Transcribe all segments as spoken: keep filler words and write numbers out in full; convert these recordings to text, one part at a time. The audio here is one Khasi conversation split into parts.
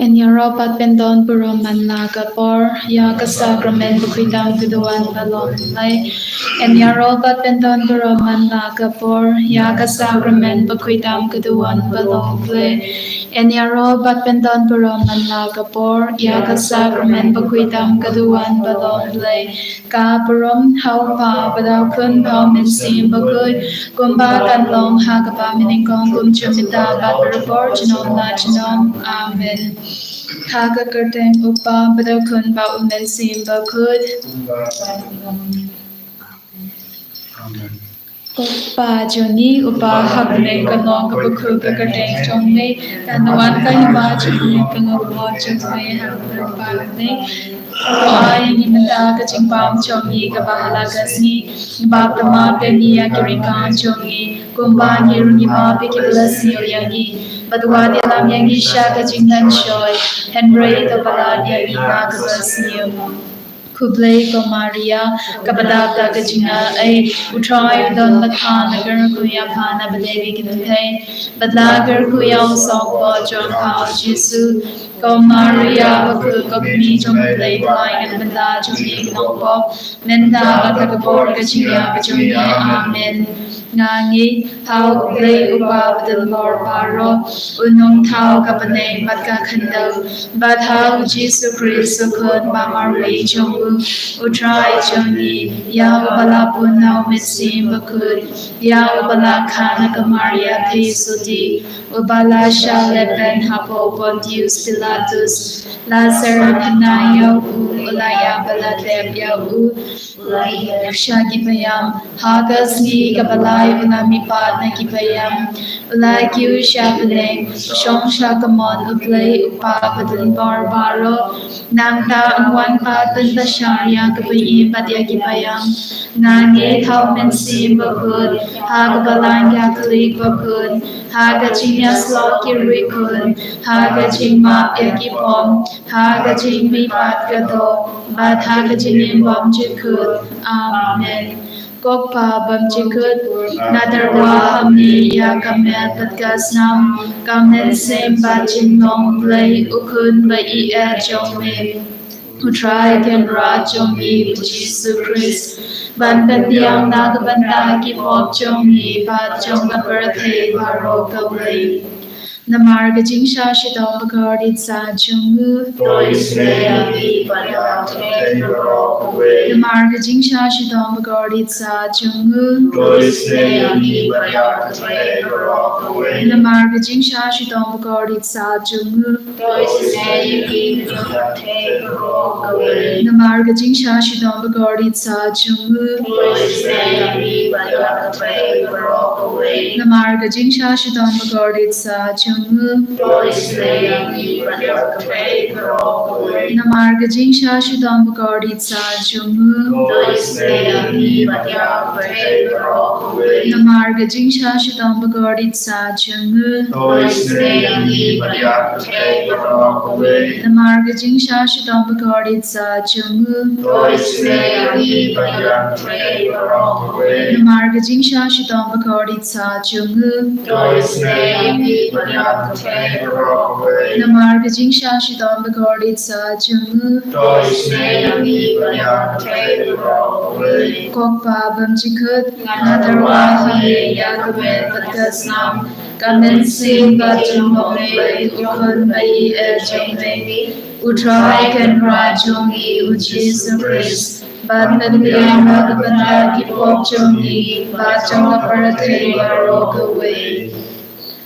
Ïaroh bad pyndon burom man la ka por ïa ka sakramen bakhuid tam ka duwan ba long Blei. Ïaroh bad pyndon burom man la ka por ïa ka sakramen bakhuid tam ka duwan ba long Blei. Ïaroh bad pyndon burom man la ka por ïa ka sakramen bakhuid tam ka duwan ba long Blei. Ka burom ha u Kpa bad ha u Khun bad ha u Mynsiem Bakhuid, kumba kan long ha kaba mynnyngkong, kum junom mynta bad barabor, junom la junom. Amen. Ha ka kyrteng u Kpa bad u Khun bad u Mynsiem Bakhuid. Amen. Ko Kpa jong ngi uba ha bneng, kan long kaba kyrkhu ka kyrteng jong me, kan wan ka hima jong me, kan long ka mon jong me ha bneng. Ai ïa ngi mynta ka jingbam jong ngi kaba ha la ka sngi, bad pynmap ïa ngi ïa ki ryngkang jong ngi, kumba ngi ruh ngi map ïa kiba la sniew ïa ngi, bad wat ïalam ïa ngi sha ka jingpynshoi, hynrei to pynlait ïa ngi na kaba sniew. Khublei ko Maria, kaba dap da ka jingaiei, u Trai u don bad pha, na ka kyrteng ïa pha na pdeng ki kynthei, bad la ka kyrteng ïa u sohpop jong pha u Jisu. Ko Maria bakhuid, ko Kmie jong U Blei, to ai na ka bynta jong ngi ki nongpop, mynta bad ha ka por ka jingïap jong ngi. Amen. Nga ngeit ha U Blei uba Badonbor baroh, u Nongthaw ka bneng bad ka khyndew, bad ha u Jisu Khrist u Khun ba marwei jong u, u Trai jong ngi, ïa uba la bun na u Mynsiem Bakhuid, ïa uba la kha na ka Maria Theisotti, uba la shah lehbeiñ hapoh Pontius Pilatus, la syrap hynna ïa u, u la ïap bad la tep ïa u, u la ïaid sha ki paidbah, ha ka sngi kaba lai u la mihpat na ki paidbah, u la kiew sha bneng, u shong sha kamon U Blei U Kpa Badonbor baroh. Nangta un wan pat ban bishar ïa kaba im bad ïa kiba ïap. Nga ngeit ha u Mynsiem Bakhuid, ha ka Balang Katholik bakhuid, ha ka jingïasyllok ki riewkhuid, ha ka jingmap ïa ki pop, ha ka jingmihpat ka doh, bad ha ka jingim bymjukut. Amen. Ko Kpa bymjukut, nga tyrwa ha me ïa ka met bad ka snam, ka mynsiem bad jinglong Blei U Khun ba ïeit jong me, U Trai Kynrad jong ngi U Jisu Khrist, ban pynbiang na ka bynta ki pop jong ngi bad jong ka pyrthei baroh kawei. Namar ka jingshah shitom bakordit sa jong u. To isynei ïa ngi bad ïa ka pyrthei baroh kawei. Namar ka jingshah shitom bakordit sa jong u. To isynei ïa ngi bad ïa ka pyrthei baroh kawei. Namar ka jingshah shitom bakordit sa jong u. To isynei ïa ngi bad ïa ka pyrthei baroh kawei. Namar ka jingshah shitom bakordit sa jong u. To isynei ïa ngi bad ïa ka pyrthei baroh kawei. Namar ka jingshah shitom bakordit sa jong u. To isynei ïa ngi bad ïa ka pyrthei baroh kawei. Namar ka jingshah shitom bakordit sa jong u. To isynei ïa ngi bad ïa ka pyrthei baroh kawei. Namar ka jingshah shitom bakordit sa jong u. To isynei ïa ngi bad ïa ka pyrthei baroh kawei. Namar ka jingshah shitom bakordit sa jong u. To isynei ïa ngi bad ïa ka pyrthei baroh kawei. Namar ka jingshah shitom bakordit sa jong u. To isynei ïa ngi bad ïa ka pyrthei baroh kawei. Namar ka jingshah shitom bakordit sa jong u. To isynei ïa ngi bad ïa ka pyrthei baroh kawei. Ko Kpa bymjukut, nga tyrwa ha me ïa ka met bad ka snam, ka mynsiem bad jinglong Blei U Khun ba ïeit jong me, U Trai Kynrad jong ngi U Jisu Khrist, ban pynbiang na ka bynta ki pop jong ngi bad jong ka pyrthei baroh kawei.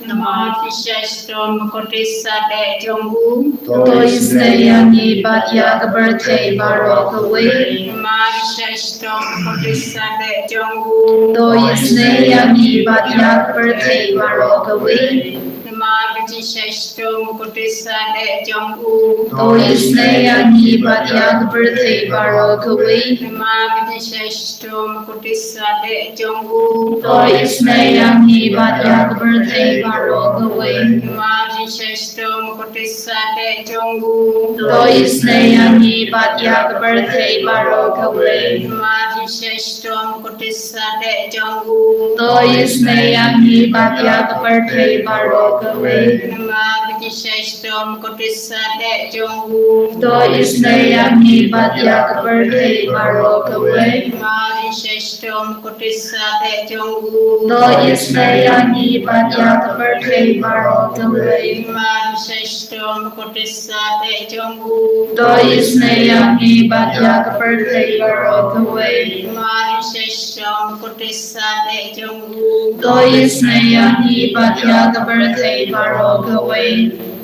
Namar ka jingshah shitom bakordit sa dei jong u. To isynei ïa ngi bad ïa ka pyrthei baroh kawei. Namar ka jingshah shitom bakordit sa dei jong u. To isynei ïa ngi bad ïa ka pyrthei baroh kawei. Namar ka jingshah shitom bakordit sa dei jong u. To isynei ïa ngi bad ïa ka pyrthei baroh kawei. Namar ka jingshah shitom bakordit sa dei jong u. To isynei ïa ngi bad ïa ka pyrthei baroh kawei. Namar ka jingshah shitom bakordit sa dei jong u. To isynei ïa ngi bad ïa ka pyrthei baroh kawei. Namar ka jingshah shitom bakordit sa dei jong u. To isynei ïa ngi bad ïa ka pyrthei baroh kawei. Namar ka Sha shitom bakordit sah eh jong u. To isynei ïa ngi bad ïa ka pyrthei baroh kawei. Maria sha shitom bakordit sah eh jong u. To isynei ïa ngi bad ïa ka pyrthei baroh kawei. Maria sha shitom bakordit sah eh jong u. To isynei ïa ngi bad ïa ka pyrthei baroh kawei. Maria sha shitom bakordit sah eh jong u. To isynei ïa ngi bad ïa ka pyrthei baroh kawei.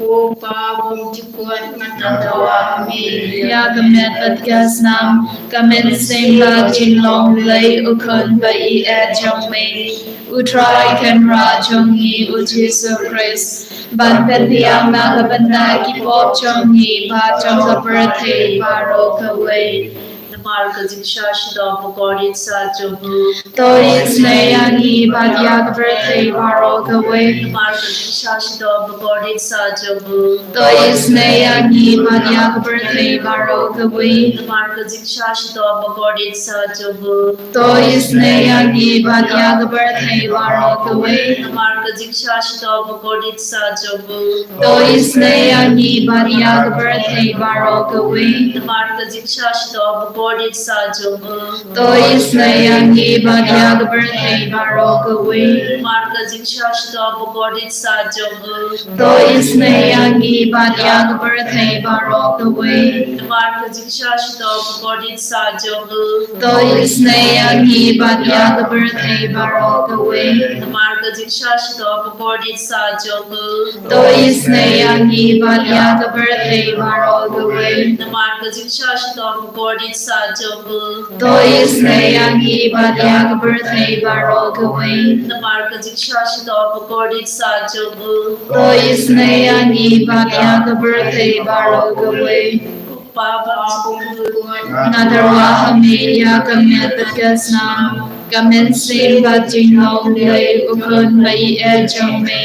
Ko Pa bymjukut, nga tang dawa ha me. Ïa ka met bad ka snam, ka mynsiem bad jinglong lei u khun ba ïeit jong me, u Trai Kynrad jong ngi u Jisu Khrist, ban pynbiang na ka bynta ki pop jong ngi bad jong ka pyrthei baroh kawei. Namar ka jingshah shitom bakordit sah jong u. To isynei ïa ngi bad ïa ka pyrthei baroh kawei. Namar ka jingshah shitom bakordit sah jong u. To isynei ïa ngi bad ïa ka pyrthei baroh kawei. Namar ka jingshah shitom bakordit sah jong u. To isynei ïa ngi bad ïa ka pyrthei baroh kawei. Namar ka jingshah shitom bakordit sah jong u. To isynei ïa ngi bad ïa ka pyrthei baroh kawei. Namar ka jingshah shitom bakordit sah jong u. To isynei ïa ngi bad ïa ka pyrthei baroh kawei. Namar ka jingshah shitom bakordit sah jong u. To isynei ïa ngi bad ïa ka pyrthei baroh kawei. Namar ka jingshah shitom bakordit sah jong u. To isynei ïa ngi bad ïa ka pyrthei baroh kawei. Namar ka jingshah shitom bakordit sah jong u. To isynei ïa ngi bad ïa ka pyrthei baroh kawei. Namar ka jingshah shitom bakordit sah jong u. To isynei ïa ngi bad ïa ka pyrthei baroh kawei. Namar ka jingshah shitom bakordit sah jong u. To isynei ïa ngi bad ïa ka pyrthei baroh kawei. Ko Pa bymjukut, nga tyrwa ha me ïa ka met bad ka snam, ka mynsiem bad jinglong lei u khun ba ïeit jong me,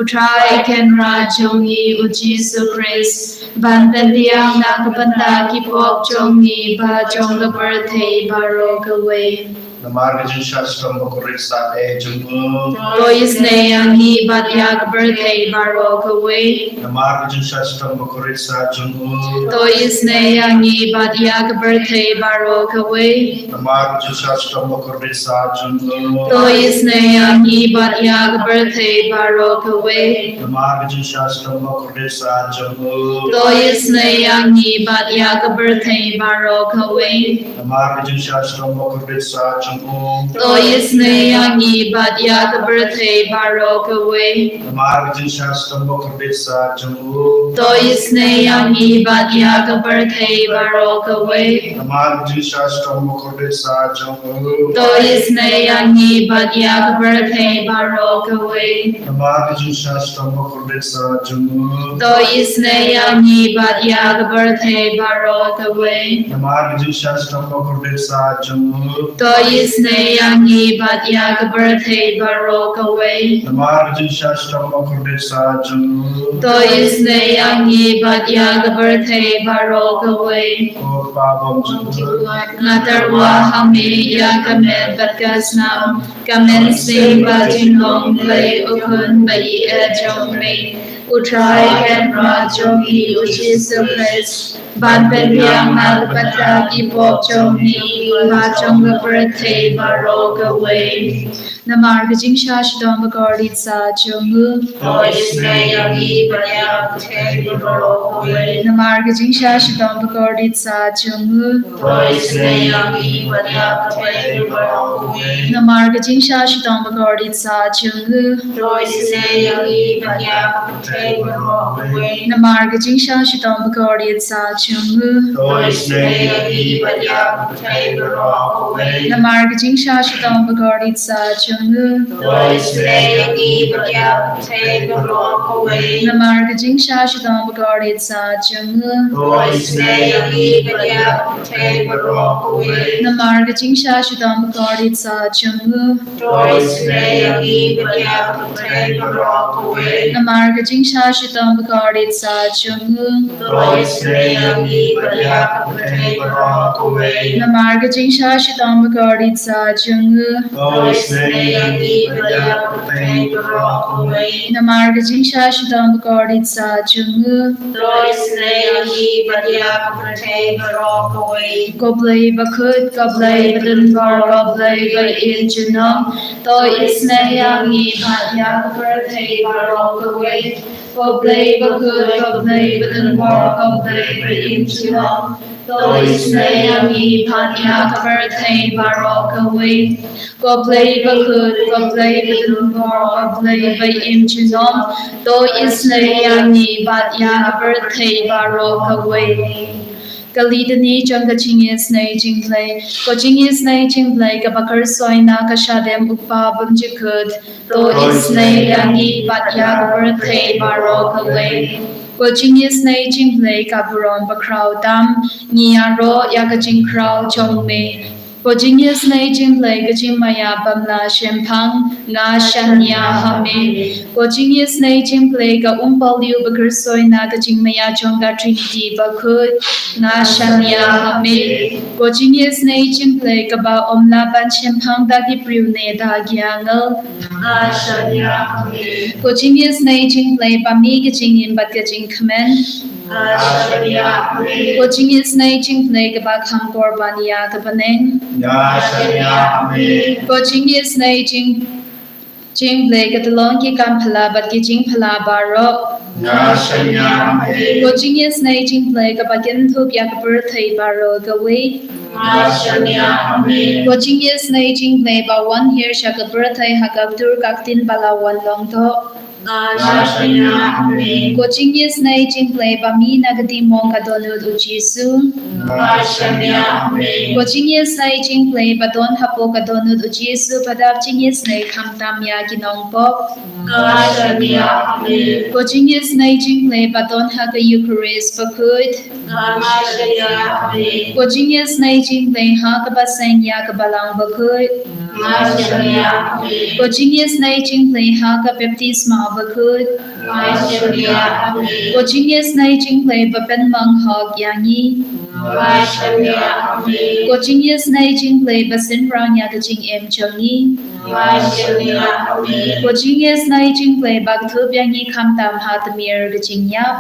u Trai Kynrad jong ngi u Jisu Khrist, ban pynbiang na ka bynta ki pop jong ngi bad jong ka pyrthei baroh kawei. Namar ka jingshah shitom bakordit sah eh jong u. To isynei ïa ngi bad ïa ka pyrthei baroh kawei. Namar ka jingshah shitom bakordit sah jong u. To isynei ïa ngi bad ïa ka pyrthei baroh kawei. Namar ka jingshah shitom bakordit sah jong u. To isynei ïa ngi bad ïa ka pyrthei baroh kawei. Namar ka jingshah shitom bakordit sah jong u. To isynei ïa ngi bad ïa ka pyrthei baroh kawei. Namar ka jingshah shitom bakordit sah jong u. To isynei ïa ngi bad ïa ka pyrthei baroh kawei. Namar ka jingshah shitom bakordit sah jong u. To isynei ïa ngi bad ïa ka pyrthei baroh kawei. Namar ka jingshah shitom bakordit sah jong u. To isynei ïa ngi bad ïa ka pyrthei baroh kawei. Namar ka jingshah shitom bakordit sah jong u. To isynei ïa ngi bad ïa ka pyrthei baroh kawei. Namar ka jingshah shitom bakordit sah jong u. To isynei ïa ngi bad ïa ka pyrthei baroh kawei. Namar ka jingshah shitom bakordit sah jong u. To isynei ïa ngi bad ïa ka pyrthei baroh kawei. Ko Pa bymjukut, nga tyrwa ha me ïa ka met bad ka snam, ka mynsiem bad jinglong lei u khun ba ïeit jong me, u Trai Kynrad jong ngi u Jisu Khrist, ban pynbiang na ka bynta ki pop jong ngi bad jong ka pyrthei baroh kawei. Namar ka jingshah shitom bakordit sah jong u. To isynei ïa ngi bad ïa ka pyrthei baroh kawei. Namar ka jingshah shitom bakordit sah jong u. To isynei ïa ngi bad ïa ka pyrthei baroh kawei. Namar ka jingshah shitom bakordit sah jong u. To isynei ïa ngi bad ïa ka pyrthei baroh kawei. Namar ka jingshah shitom bakordit sah jong u. To isynei ïa ngi bad ïa ka pyrthei baroh kawei. Namar ka jingshah shitom bakordit sah jong u. To isynei ïa ngi bad ïa ka pyrthei baroh kawei. Namar ka jingshah shitom bakordit sah jong u. To isynei ïa ngi bad ïa ka pyrthei baroh kawei. Namar ka jingshah shitom bakordit sah jong u. To isynei ïa ngi bad ïa ka pyrthei baroh kawei. Namar ka jingshah shitom bakordit sah jong u. To isynei ïa Ïa ngi bad ïa ka pyrthei baroh kawei. Namar ka jingshah shitom bakordit sa jong u. To isynei ïa ngi bad ïa ka pyrthei baroh kawei. Namar ka jingshah shitom bakordit sa jong u. To isynei ïa ngi bad ïa ka pyrthei baroh kawei. Ko Blei bakhuid, ko Blei badonbor, ko Blei ba im junom. To isynei ïa ngi bad ïa ka pyrthei baroh kawei. Ko Blei bakhuid, ko Blei badonbor, ko Blei ba im junom. To isynei ïa ngi bad ïa ka pyrthei baroh kawei. Ko Blei bakhuid, ko Blei badonbor, ko Blei ba im junom. To isynei ïa ngi bad ïa ka pyrthei baroh kawei. Ka litany jong ka jingisynei jong U Blei. Ko jingisynei jong U Blei kaba kyrsoi na ka shadem U Kpa bymjukut. To isynei ïa ngi bad ïa ka pyrthei baroh kawei. Ko jingisynei jong U Blei ka burom bakhraw tam, ngi ïaroh ïa ka jingkhraw jong me. Ko jingisynei jong U Blei ka jingmaïa bym lah shemphang, nga shaniah ha me. Ko jingisynei jong U Blei ka umpohliew ba kyrsoi na ka jingmaïa jong ka Trinity bakhuid, nga shaniah ha me. Ko jingisynei jong U Blei kaba ym lah ban shemphang da ki briew ne da ki angel, nga shaniah ha me. Ko jingisynei jong U Blei ba mih ka jingim bad ka jingkmen, nga shaniah ha me. Ko jingisynei jong U Blei kaba kham kor ban ïa ka bneng, nga shaniah ha me. Ko jingisynei jong jong U Blei ka tyllong ki kam phylla bad ki jingphylla baroh, nga shaniah ha me. Ko jingisynei jong U Blei kaba kynthup ïa ka pyrthei baroh kawei, nga shaniah ha me. Ko jingisynei jong U Blei ba wan hiar sha ka pyrthei ha ka ktur ka ktien ba la wan long doh, nga shaniah ha me. Ko jingisynei jong U Blei ba mih na ka diengmong ka dohnud U Jisu, nga shaniah ha me. Ko jingisynei jong U Blei ba don hapoh ka dohnud U Jisu ba dap jingisynei khamtam ïa ki nongpop, nga shaniah ha me. Ko jingisynei jong U Blei ba don ha ka Eukharist bakhuid, nga shaniah ha me. Ko jingisynei jong U Blei ha kaba seng ïa ka Balang bakhuid, nga shaniah ha me. Ko jingisynei jong U Blei ha ka baptisma bakhuid, nga shaniah ha me. Ko jingisynei jong U Blei ba pynmong hok ïa ngi, nga shaniah ha me. Ko jingisynei jong U Blei ba synran ïa ka jingim jong ngi, nga shaniah ha me. Ko jingisynei jong U Blei ba kthup ïa ngi khamtam ha tmier ka jingïap,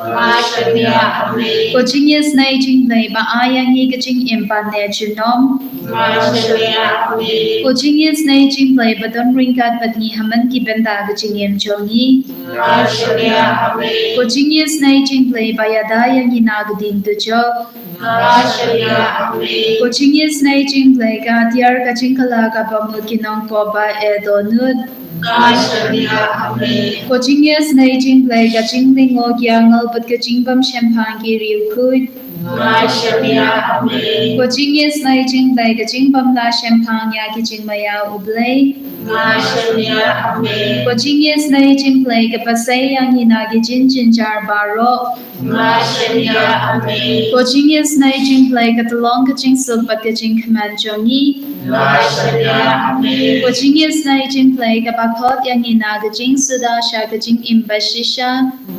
nga shaniah ha me. Ko jingisynei jong U Blei ba ai ïa ngi ka jingim ban neh junom, nga shaniah ha me. Ko jingisynei jong U Blei ba don ryngkat bad ngi ha man ki bynta ka jingim jong ngi, nga shaniah ha me. Ko jingisynei jong U Blei ba ïada ïa ngi na ka ding dujok, nga shaniah ha me. Ko jingisynei jong U Blei ka atiar ka jingkylla kaba mut ki nongpop ba eh dohnud, nga shaniah ha me. Ko jingisynei jong U Blei ka jinglyngngoh ki angel bad ka jingbymshemphang ki riewkhuid, nga shaniah ha me. Ko jingisynei jong U Blei ka jingbymlah shemphang ïa ki jingmaïa U Blei, nga shaniah ha me. Ko jingisynei jong U Blei kaba sei ïa ngi na ki jingjynjar baroh, nga shaniah ha me. Ko jingisynei jong U Blei ka tyllong ka jingsuk bad ka jingkmen jong ngi, nga shaniah ha me. Ko jingisynei jong U Blei kaba khot ïa ngi na ka jingsuda sha ka jingim bashisha,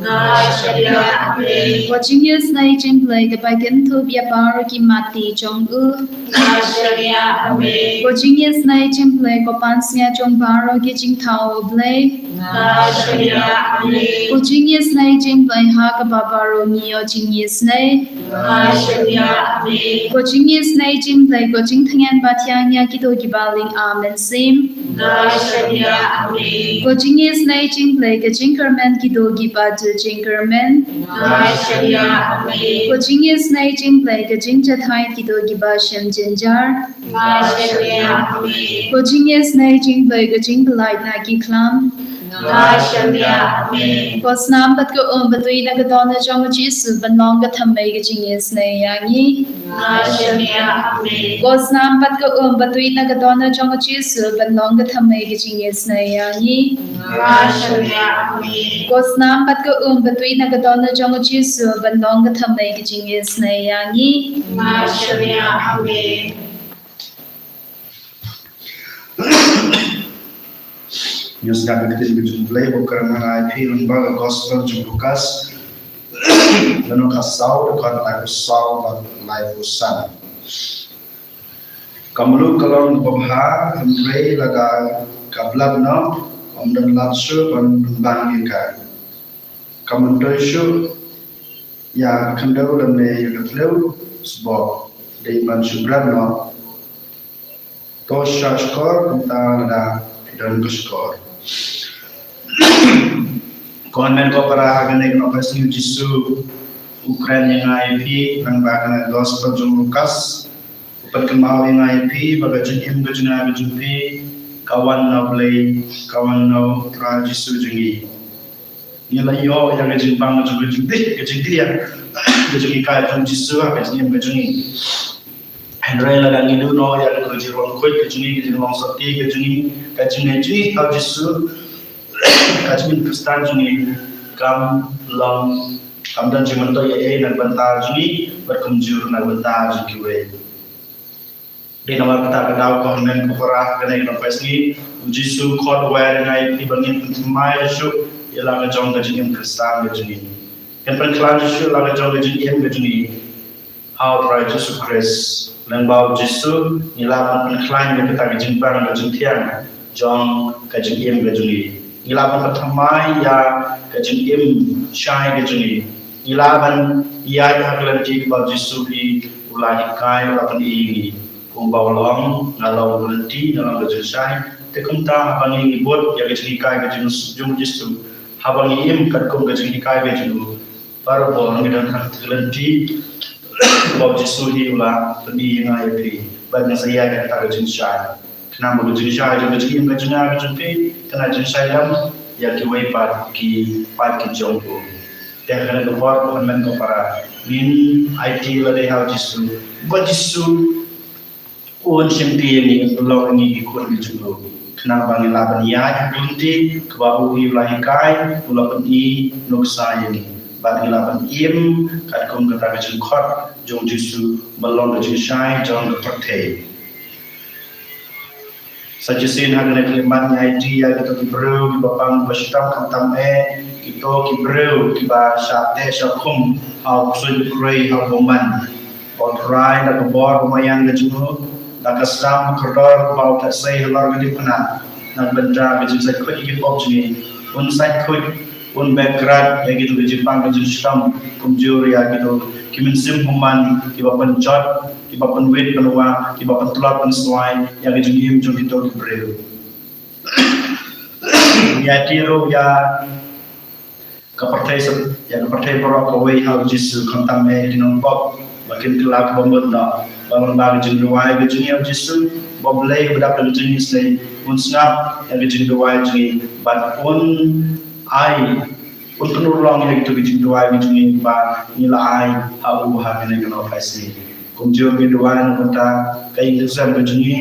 nga shaniah ha me. Ko jingisynei jong U Blei kaba kynthup ïa baroh ki matti jong u, nga shaniah ha me. Ko jingisynei jong U Blei ko pansngiat jong baroh ki jingthaw U Blei, nga shaniah ha me. Ko jingisynei jong U Blei ha kaba baroh ngi ïoh jingisynei, nga shaniah ha me. Ko jingisynei jong U Blei ko jingthngan ba thiang ïa kito kiba lynga mynsiem, nga shaniah ha me. Ko jingisynei jong U Blei ka jingkyrmen kito kiba duh jingkyrmen, nga shaniah ha me. Ko jingisynei jong U Blei ka jingjahthait kito kiba shem jynjar, nga shaniah ha me. Ko jingisynei jong U Blei ka jingpyllait na ki khlam, nga shaniah ha me. Ko snam bad ka um ba tuid na ka dohnud jong U Jisu ban long ka thymmei ka jingisynei ïa ngi, nga shaniah ha me. Ko snam bad ka um ba tuid na ka dohnud jong U Jisu ban long ka thymmei ka jingisynei ïa ngi, nga shaniah ha me. Ko snam bad ka um ba tuid na ka dohnud jong U Jisu ban long ka thymmei ka jingisynei ïa ngi, nga shaniah ha me. Ngi sngap ïa ka ktien ka jong U Blei ba kren hangne ïa phi lyngba ka gospel jong u Lukas. Lynnong khatsaw, dkhot laiphew saw bad laiphew san. Ka mluh ka long kaba bha, hynrei lada ka blat noh, ym don lad shuh ban pynbang ïa ka. Kam myntoi shuh ïa ka khyndew lane ïa ka thliew sbok, dei ban shu blat noh. To shah shkor kumta lada phi don ka shkor. Ko hynmen ko para, ha kane ka nongpait sngi u Jisu u kren ïa nga ïa phi, lyngba kane ka gospel jong u Lukas. U pynkynmaw ïa nga ïa phi ba ka jingim ka jong nga ka jong phi ka wan na u Blei, ka wan na u Trai Jisu jong ngi. Ngi la ïoh ïa ka jingbang jong ka jingdih, ka jingdih ïa ka jinghikai jong Jisu ha ka jingim ka jong ngi. Hynrei lada ngi duh noh ïa ka jingrong khuid ka jong ngi, ka jinglong sati ka jong ngi, ka jingngeit jong ngi ha u Jisu, ka jingim Khristan jong ngi kam long, kam don jingmyntoi ei ei na ka bynta jong ngi bad kumjuh na ka bynta jong kiwei. Dei namar kata ka daw ko hynmen ko para, ha kane ka nongpait sngi u Jisu u khot wer ïa nga ïa phi ba ngin pynthymmai shuh ïa la ka jong ka jingim Khristan ka jong ngi. Ngin pynkhlaiñ shuh la ka jong ka jingim ka jong ngi ha u Trai Jisu Khrist. Lyngba u Jisu ngi lah ban pynkhlaiñ ïa kata ka jingbang ka jingthiang jong ka jingim ka jong ngi. Ngi lah ban pynthymmai ïa ka jingim shai ka jong ngi. Ngi lah ban ïaid ha ka lynti kaba u Jisu hi u la hikai, u la pyni ïa ngi. Kumba u long, nga long ka lynti, nga long ka jingshai. Te kumta haba ngi bud ïa ka jinghikai ka jong u Jisu, haba ngi im katkum ka jinghikai ka jong u, barabor ngi don ha ka lynti ba u Jisu hi u la pyni ïa nga ïa phi. Bad ngi sa ïaid ha kata ka jingshai. Khnang ba ka jingshai jong ka jingim ka jong nga ka jong phi kan nang jingshai lem ïa kiwei pat ki paid ki jong u. Te ha kane ka por ko hynmen ko para, ngin aiti lade ha u Jisu. Ba u Jisu un shimti ïa ngi, un long ïa ngi ki khun ki jong u. Khnang ba ngin lah ban ïaid ha ka lynti kaba u hi u la hikai, u la pyni nuksa ïa ngi. Bad ngin lah ban im katkum kata ka jingkhot jong u Jisu ba long ka jingshai jong ka pyrthei. Sa shisien ha kane ka khyllipmat ngi aiti ïa kito ki briew kiba pang ba shitom khamtam eh, kito ki briew kiba shah teh shah khum ha u ksuid u krei ha u bymman. Ko Trai, da ka bor ba maïan ka jong u, da ka sdang kordor kaba u theh sei halor ka diengphna, na ka bynta ka jingshait khuid ïa ki pop jong ngi, un shait khuid, un beh krad ïa kito ki jingpang ki jingshitom, kumjuh ïa kito ki mynsiem bymman kiba pynjot, kiba pynwit pynwah, kiba pyntlot pynswai ïa ka jingim jong kito ki briew. Ïa ki ruh ïa ka pyrthei, ïa ka pyrthei baroh kawei ha u Jisu, khamtam eh ki nongpop ba kin kylla kaba mut noh. Ba lyngba ka jingduwai ka jong ngi ha u Jisu, ba U Blei uba dap da ka jingïaseng un sngap ïa ka jingduwai jong ngi bad un ai, un pynurlong ïa kito ki jingduwai ki jong ngi ba ngi la ai ha u ha kane ka nongpait sngi. Kumjuh ngi duwai na ka bynta ka ïing ka sem ka jong ngi,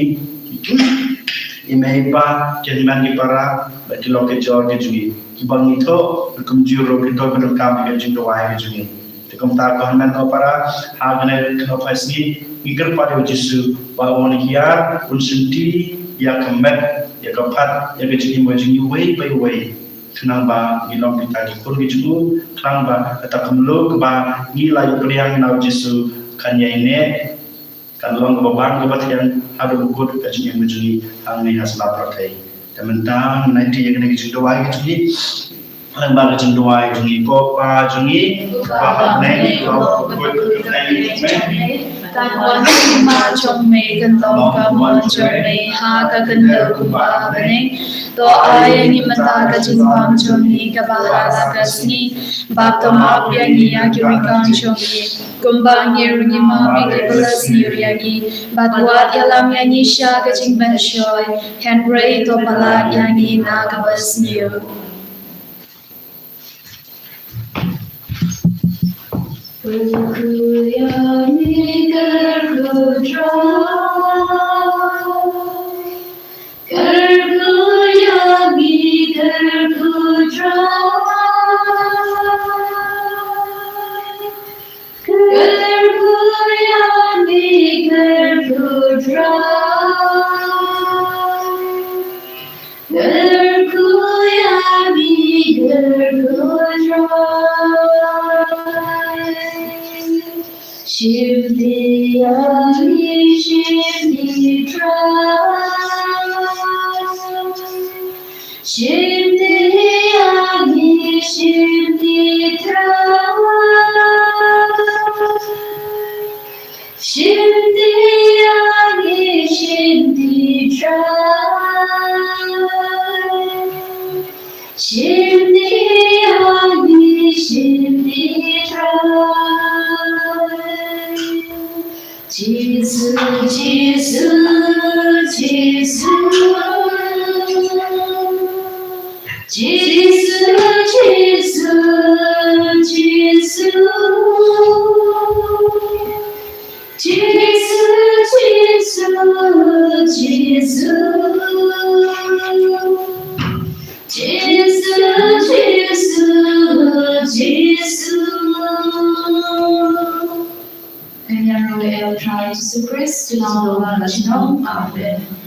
i mei i pa, ki hynmen ki para bad ki lok ki jor ki jong ngi, kiba ngi thoh ba kumjuh ruh ki thoh ba donkam ïa ka jingduwai ka jong ngi. Te kumta ko hynmen ko para, ha kane ka nongpait sngi ngi kyrpad ïa u Jisu ba un hiar, un shimti ïa ka met, ïa ka phat, ïa ka jingim ka jong ngi iwei pa iwei. Khnang ba ngi long kita ki khun ki jong u, khnang ba kata ka mluh kaba ngi la ïoh pdiang na u Jisu kan ïaineh, kan long kaba bang kaba thiang haduh ba kut ka jingim ka jong ngi hangne ha sla pyrthei. Te mynta ngin aiti ïa kane ka jingduwai ka jong ngi. Lyngba ka jingduwai jong ngi, ko Pa jong ngi ba ha bneng, ka long ba kut ka jong me. Kan wan ka hima jong me, kan long ka mon jong me ha ka khyndew kumba ha bneng. To ai ïa ngi mynta ka jingbam jong ngi kaba ha la ka sngi. Bad to map ïa ngi ïa kiwei ki kam jong ngi, kumba ngi ruh ngi map ïa kiba la sniew ïa ngi. Bad wat ïalam ïa ngi sha ka jingpynshoi, hynrei to palat ïa ngi na kaba sniew. Kyrkhu ïa ngi, kyrkhu Trai. Kyrkhu ïa ngi, kyrkhu Trai. Kyrkhu ïa ngi, kyrkhu Trai. Kyrkhu ïa ngi, kyrkhu Trai. Shim ïa ngi, shim ïa ngi Trai. Shim ïa ngi, shim ïa ngi Trai. Shim ïa ngi, shim ïa ngi Trai. Jisu, Jisu, Jisu. Jisu, Jisu, Jisu. Jisu, Jisu, Jisu. Jisu, Jisu, Jisu. Ngin ïa ruh ïa U Trai Jisu Khrist, to nang ïa u shnong. Amen.